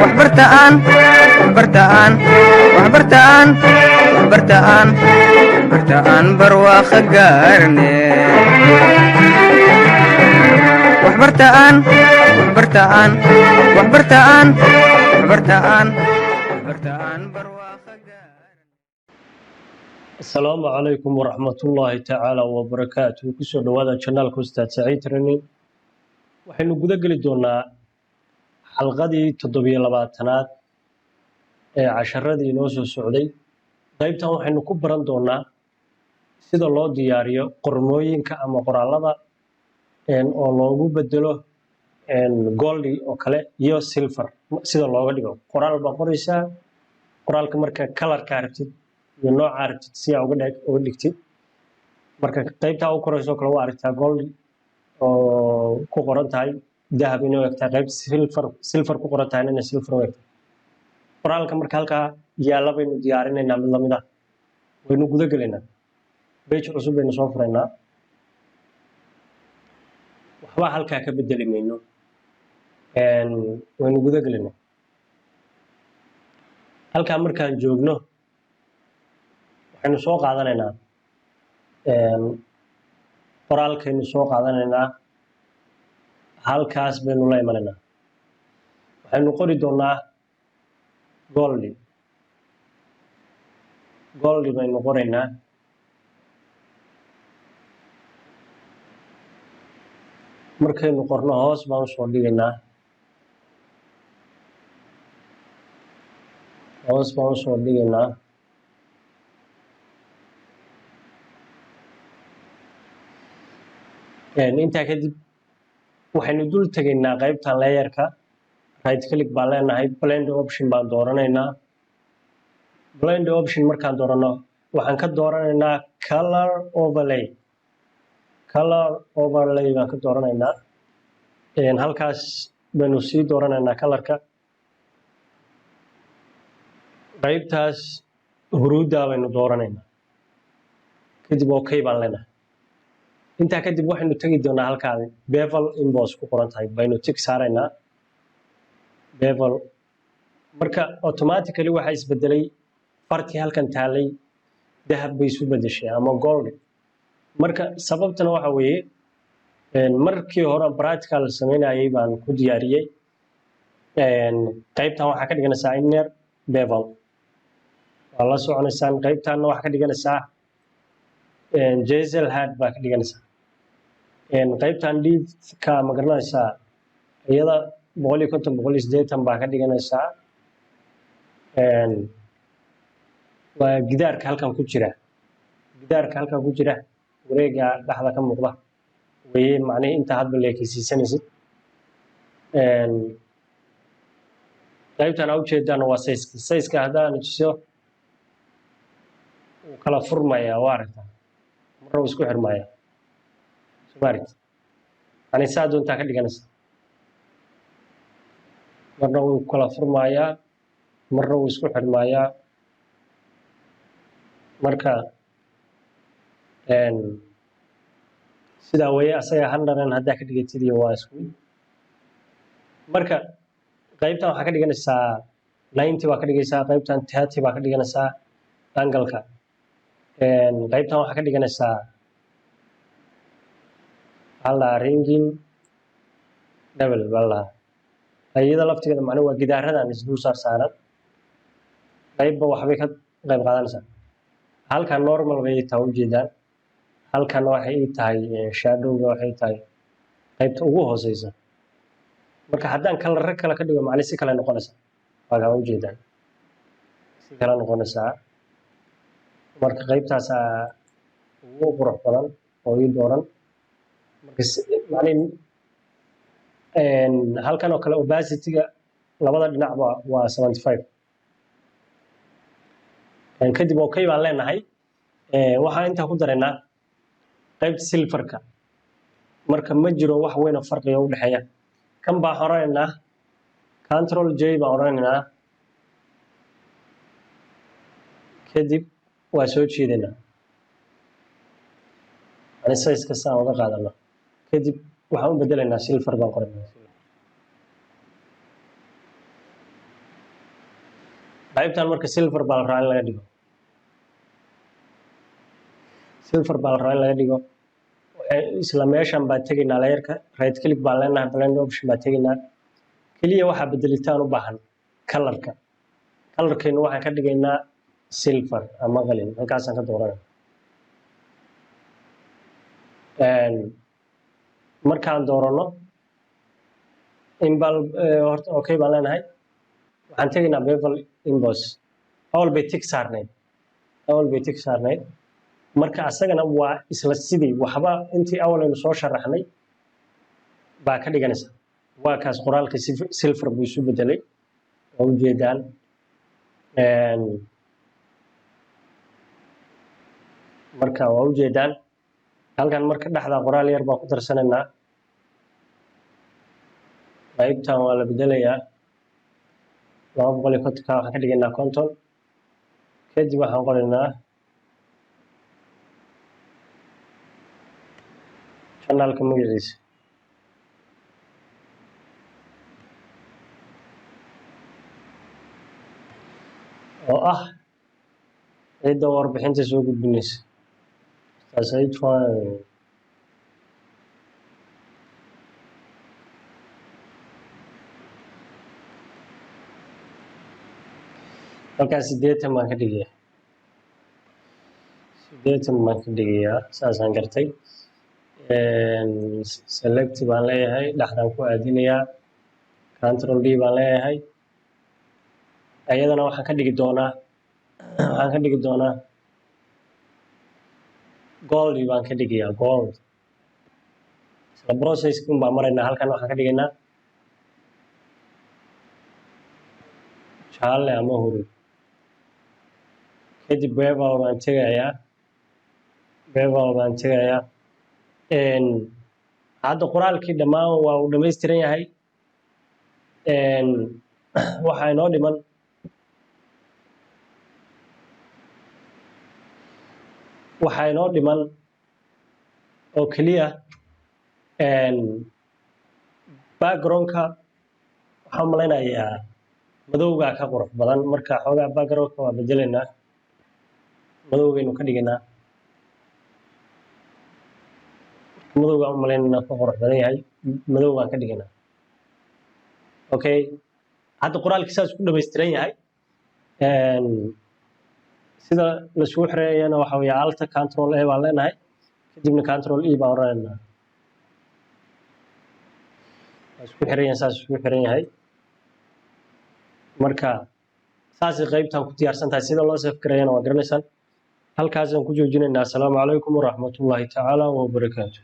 Waxbartaan, waxbartaan, waxbartaan, waxbartaan, waxbartaan, barwaaqo gaarne. Waxbartaan, waxbartaan, waxbartaan, waxbartaan, waxbartaan, barwaaqo gaarne. Asalaamu calaykum waraxmatullaahi tacaala wabarakaatu. Kusoo dhowaada channelka Ustaad Saciid Training. Waxaynu guda geli doonaa xalqadii 27aad ee casharadii inoo soo socday. Qaybtan waxaynu ku baran doonaa sida loo diyaariyo qormooyinka ama qoraalada oo loogu bedelo gold oo kale iyo silver sida looga dhigo. Qoraal baa qoraysaa, qoraalka marka colorkaa rabtid iyo noocaa rabtid si aa uga dhigtid. Marka qaybtaa u korayso kale waa aragtaa, gold oo ku qoran tahay, dahab inay u egtahay. Qayb silver ku qoran tahayna inay silver u egtahay. Qoraalka marka halkaa yaalla baynu diyaarinaynaa, mid lamid ah waynu guda gelaynaa. Page cusub baynu soo furaynaa, waxba halkaa ka bedeli mayno, waynu guda gelaynaa. Halkaa markaan joogno waxaynu soo qaadanaynaa qoraalkaynu soo qaadanaynaa, halkaas baynu la imanaynaa. Waxaynu qori doonaa gold. Gold baynu qoraynaa. Markaynu qorno hoos baan usoo dhigaynaa, hoos baan usoo dhigaynaa. Intaa kadib waxaynu dul tegaynaa qaybtan layerka. Right click baan leenahay, blend option baan dooranaynaa. Blend option markaan doorano waxaan ka dooranaynaa color overlay. Color overlay baan ka dooranaynaa. Halkaas baynu sii dooranaynaa colorka. Qaybtaas huruuddaa baynu dooranaynaa. Kadib okay baan leenahay. Intaa kadib waxaynu tegi doonaa halkaan bevel emboss ku qoran tahay, baynu tick saaraynaa bevel. Marka automatically waxaa isbedelay fartii halkan taalay, dahab bay isu bedeshay ama gold. Marka sababtana waxa weeye, markii hore practical samaynayay baan ku diyaariyey. Qaybtan waxaa ka dhiganaysaa inner bevel, waa la soconaysaan. Qaybtanna waxaa ka dhiganaysaa chisel hard baa ka dhiganaysaa. Qaybtan depthka ma garanaysaa, iyada 150, 180 baa ka dhiganaysaa. Waa gidaarka halkan ku jira, gidaarka halkan ku jira, wareega dhexda ka muuqda weye. Macnihii inta hadba leekeysiisanaysid. Qaybtan aa ujeedaana waa sizeka. Sizeka haddaan tuso wuu kala furmayaa, waa aragtaa, marna wuu isku xirmayaa, soo ma aragtid? Yani saa doontaa ka dhiganaysa. Marna wuu kala furmayaa, marna wuu isku xirmayaa. Marka sidaa weeye. Asaga 100 haddaa ka dhigatid iyo waa isku mid. Marka qaybtan waxaa ka dhiganaysaa 90 baa ka dhigaysaa, qaybtan 30 baa ka dhiganaysaa angleka. Qaybtan waxaa ka dhiganaysaa, waxaa la dhahaa ringing bevel baa la dhahaa iyada laftigeeda. Macnuhu waa gidaaradan isdul saar saaran, qaybba waxbay ka qayb qaadanaysaa. Halkan normal bay tahay, ujeedaan. Halkan waxay ii tahay shadowga, waxay tahay qaybta ugu hooseysa. Marka haddaan coloro kale ka dhigo, macni si kale noqonaysa, waa kaa ujeedaan, si kale noqonaysaa. Marka qaybtaasaa ugu qurux badan oo ii dooran. Marka macni halkan oo kale opacity-ga labada dhinacba waa 75. Kadib okay baan leenahay. Waxaan intaa ku daraynaa qaybta silverka. Marka ma jiro wax weyn oo farqiga u dhexeeya. Kan baan oranaynaa Control J baan oranaynaa, kadib waa soo jiidaynaa, yani size kasta aan uga qaadano. Kadib waxaan u bedelaynaa silver baan qoraynaa. Qaybtan marka silver baa la rabaa in laga dhigo, silver baa la rabaa in laga dhigo. Isla meeshan baa tegaynaa, layerka right click baan leenahay, blend option baa tegaynaa. Keliya waxaa bedelitaan u baahan colorka. Colorkeenu waxaan ka dhigaynaa silver ama qalin, halkaasaan ka dooranay. Markaan dooranno imbal horta, okay baan leenahay. Waxaan tegaynaa bevel emboss. Awal bay tick saarnayd, awal bay tick saarnayd. Marka asagana waa isla sidii, waxba intii awal aynu soo sharaxnay baa ka dhiganaysa. Waa kaas, qoraalka silver buu isu bedelay, waa ujeedaan. Marka waa ujeedaan halkan. Marka dhexda qoraal yar baan ku darsanaynaa. Qaybtan waa la bedelayaa, 250-ka waxaan ka dhigaynaa 50. Kadib waxaan qoraynaa channelka magaciisa. Oo ah cidda warbixinta soo gudbinaysa. Ustaz Said. Fine. Halkaas 80 baan ka dhigayaa, 80 baan ka dhigayaa, saasaan gartay. Select baan leeyahay, dhexdaan ku aadinayaa, Control D baan leeyahay. Ayadana waxaan ka dhigi doonaa gold baan ka dhigayaa, gold. Isla processki un baan maraynaa. Halkan waxaan ka dhigaynaa jaalle ama hurud. Kadib bevel baan tegayaa, bevel baan tegayaa. Hadda qoraalkii dhammaan waa uu dhammaystiran yahay. Waxaa inoo dhiman oo keliya backgroundka. Waxaan malaynayaa madowgaa ka qurux badan. Marka xoogaa backgroundka waa bedelaynaa, madowgaynu ka dhigaynaa. Madowgaan u malaynaynaa ka qurux badan yahay, madow baan ka dhigaynaa. Okay, hadda qoraalkii saas ku dhamaystiran yahay. Sida lasugu xireeyana waxa weeye Alt-a Control A baan leenahay, kadibna Control E baan odhanaynaa. Waa isku xiran yahay, saas isku xiran yahay. Marka saasay qaybtan ku diyaarsan tahay. Sida loo save gareeyana waa garanaysaan. Halkaasaan ku joojinaynaa. Asalaamu calaykum waraxmatullaahi tacaala wabarakaatu.